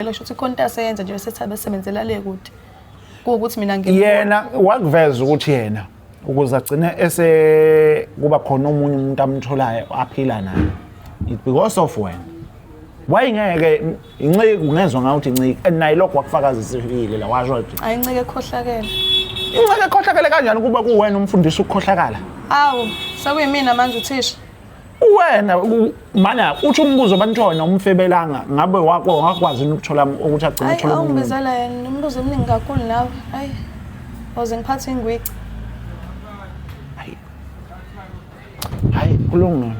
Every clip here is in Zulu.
Sho ukuthi khona into aseyenza nje bese besebenzela le kude. Kuwukuthi mina ngimfuna. Yena wakuveza ukuthi yena ukuze agcine ese kuba khona omunye umuntu amtholayo aphila naye, it's because of wena. Wayengeke incike, ungezwa ngawe ukuthi incike, and naye lokho wakufakaza isifikile la, washo ukuthi Ayincike ekhohlakele. Incike ekhohlakele kanjani kuba kuwena umfundisi ukukhohlakala? Awu, sekuyimina manje uthisha. Wena mana uthi umbuzo bantwana umfebelanga ngabe wako wakwazi yini ukuthola ukuthi agcine Hayi, ethola omunye umuntu? Awungibizela yena imibuzo eminingi kakhulu nawe. Hayi. Oze ngiphathe ingwici. Hayi, kulungile.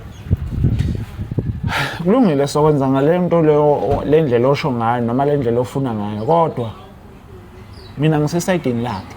Kulungile, sokwenza ngale nto leyo, le ndlela osho ngayo noma le ndlela ofuna ngayo, kodwa mina ngisesayidini lakhe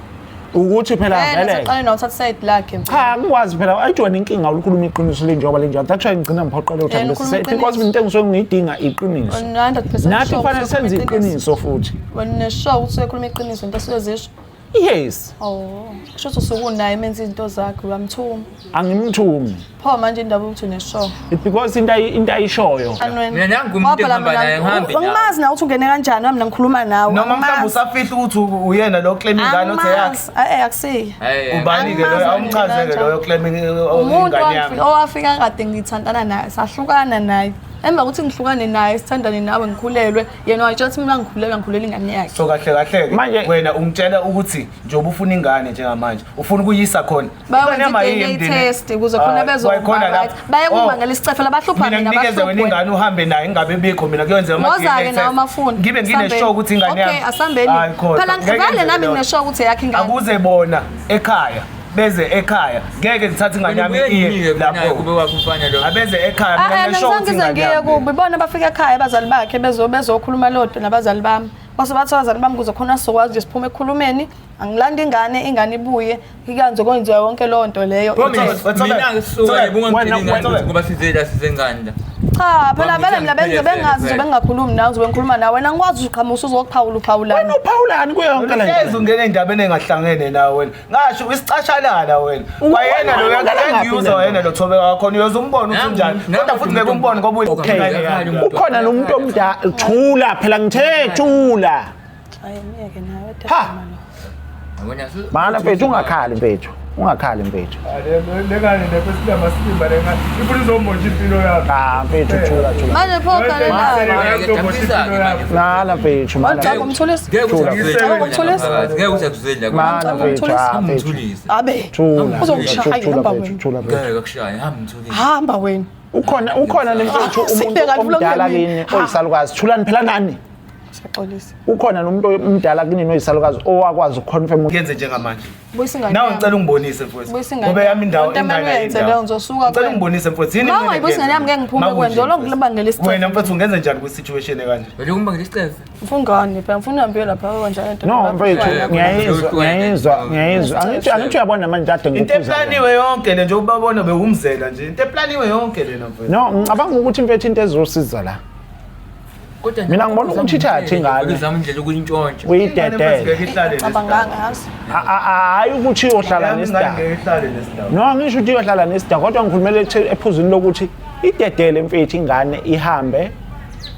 ukuthi phela Wena vele seqale nawe uthatha side lakhe. Cha, angikwazi phela, ayithi wena inkinga ulukhuluma iqiniso linjengoba linjalo. That's why ngigcina ngiphoqele ukuthi Yena angilesi- ukhuluma because mina into engisuke ngiyidinga iqiniso. 100% Nathi sure kufanele ukuthi senze ukhuluma iqiniso futhi. Wena unesure ukuthi uyekhuluma iqiniso into esiyozisho. Yes. Oh, kusho ukuthi usuke unaye menza izinto zakhe, uyamthuma. Angimthumi. Pho manje indaba ukuthi unesure. It's because into ayishoyo. Mina nangu umuntu engihamba naye, ngihambe naye. Angimazi nawe ukuthi ungene kanjani, mina ngikhuluma nawe. Noma mhlawumbe Angimazi. usafihla ukuthi uyena lo claim ingane uthi yakhe. Angimazi. Eh, akusiye. Hhayi, Ubani ke loyo? Angimazi Awumchazeke mina. loyo claim Umuntu ingane yami. owafika kade ngithandana naye, sahlukana naye. Emva kokuthi ngihlukane naye, sithandane nawe, ngikhulelwe, yena wayitshela ukuthi mina ngikhulelwe, ngikhulelwe ingane yakhe. So kahle kahle ke Manje- wena ungitshela ukuthi njengoba ufuna ingane njengamanje ufuna ukuyisa khona. Bayenza Ingane yami ayiyi i-DNA emndenini. test ukuze khona Ah, bezoba wayikhona right. lapho. Baye Oh. kumangela isicefela, bahlupha Mina mina, nginikeze wena bahluphe. ingane uhambe naye ingabe bikho mina kuyenzeka ama Woza-ke DNA nawe test. mafuna. Ngibe ngine-sure ukuthi ingane yami. Okay, asambeni. Hayi, khohlwa. Phela Ngeke vele yenzeke nami leyo. ngine-sure ukuthi eyakhe ingane. Akuze bona ekhaya, beze ekhaya, ngeke ngithathe ingane yami Wena iye ubuye naye lapho. kube wakho umfana lo. Abeze ekhaya, Ah, mina eh, ngine-sure mina ukuthi ngize ingane ngiye yami. kubo, ibona bafika ekhaya abazali bakhe bezokhuluma lodwa nabazali bami. Base bathi abazali bami kuze khona sizokwazi nje siphume ekukhulumeni, angilanda ingane, ingane ibuye, ikanze kwenziwa yonke leyo nto leyo. Pho mina Wethu, mina ngisuka wethu, bungangitsheli wena- ingane ukuthi ngoba size la size ngani la. Cha, phela vele mina bengize Wangitshela bengazi nje phela. bengingakhulumi nawe, ngizobe ngikhuluma nawe. Wena ngikwazi ukuthi uqhamuka usuzokuphawula uphawulani. Wena uphawulani kuyo yonke le Hlezi nto? ungena endabeni engahlangene nawe wena. Ngasho isicashalala wena. Kwayena lo Wena ungena ngaphi yakuyuza le wena lo Thobeka wakhona uyoze umbone ukuthi unjani. Kodwa futhi ngeke umbone ngoba Okay. uyingane yami. Ukhona nomuntu omdala, thula phela, ngithe thula. Hayi, myeke nawe. Ha! Yabona, Mana mfethu, ungakhali mfethu. Ungakhali mfethu. Lengane nekwesinyama silimba lengane ifuna izomosha impilo yami. Ah mfethu, thula thula. Manje pho ukhalelani? Lala mfethu, mala. Wacaba umthulisi? Ngeke uthi Thula. akuzeli la phakathi. Ngeke uthi akuzeli la. Mana mfethu, ah mfethu. Mthulise. Abe. Thula. Uzokushaya, Thula hamba mfethu, wena. thula mfethu. Ngeke akushaye, hamba mthulise. Hamba wena. Ukhona nemfethu umuntu Sibheka kanti omdala kulokhu kini oyisalukazi. Thulani phela nani. Siyaxolisa. Ukhona nomuntu omdala kinini oyisalukazi owakwazi ukuconfirm ukuthi Ngenze njengamanje. Buyisa ingane. Nawe yami. ngicela ungibonise mfowethu. Buyisa ingane. Ngoba yami indawo Lento emele ingane uyenze indawo. leyo, ngizosuka Ngicela kuwena. ungibonise mfowethu. Yini Ma kumele ungayibuyisi ingane yami, ngeke ngiphume Makunje, kuwena, njalo mfowethu. ngilibangela isicefe. Wena mfowethu ungenze njani kwi situation ekanje? Wena umbangela isicefe. Ngifuna ingane phela, ngifuna uhambe uye lapha kanjalo into. No mfethu, ngiyayizwa, ngiyayizwa, ngiyayizwa. Angithi uyabona manje kade Into ngikuphuza. eplaniwe yonke le nje ubabona bewumzela nje. Into eplaniwe yonke lena mfowethu. No, ngicabanga ukuthi mfethu into ezosiza la. Kodwa Mina ngibona ukuthi ithathe ingane. Uzama indlela ukuyintshontsha. Uyidedele. Ngeke ihlale Cabanganga yazi. Hayi ukuthi iyohlala Yami ingane nesidaka. ngeke ihlale nesidaka. No, ngisho ukuthi iyohlala nesidaka, kodwa ngikhulumela ephuzwini lokuthi idedele mfethu ingane ihambe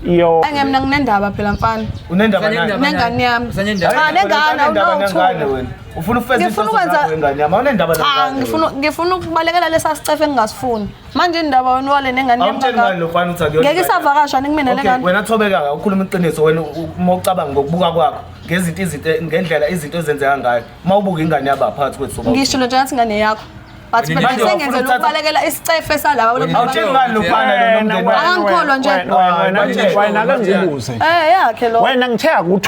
iyo Angeke mina nginendaba phela mfana. Unendaba nani? Usanendaba Nengane yami. Usanendaba. Cha, nengane Unendaba nengane awunawuthuka. wena. Ufuna ufeze Ngifuna inhloso ukwenza- zakho wengane yami. Awunendaba Cha, nengane. ngifuna ukubalekela lesa sicefe engingasifuni. Manje indaba wena wale nengane yami Awumtsheli ngani lo mfana ukuthi akuyona. Ngeke isavakasha ni kumina Okay, lengane. wena Thobeka ukhuluma iqiniso wena uma ucabanga ngokubuka kwakho ngezinto izinto ngendlela izinto ezenzeka ngayo. Uma ubuka ingane yaba phakathi kwethu soba. Ngisho nje ngathi ingane yakho. But phela Manje wafuna sengenzela ukuthatha- ukubalekela isicefe salaba Wena- Awutsheli ngani lo mfana lo Wena, nomndeni wakhe? Akangikholwa nje. Wena, wena, Hayi, wena, ake ngikubuze. Eh yakhe lo. Wena ngithe akuthi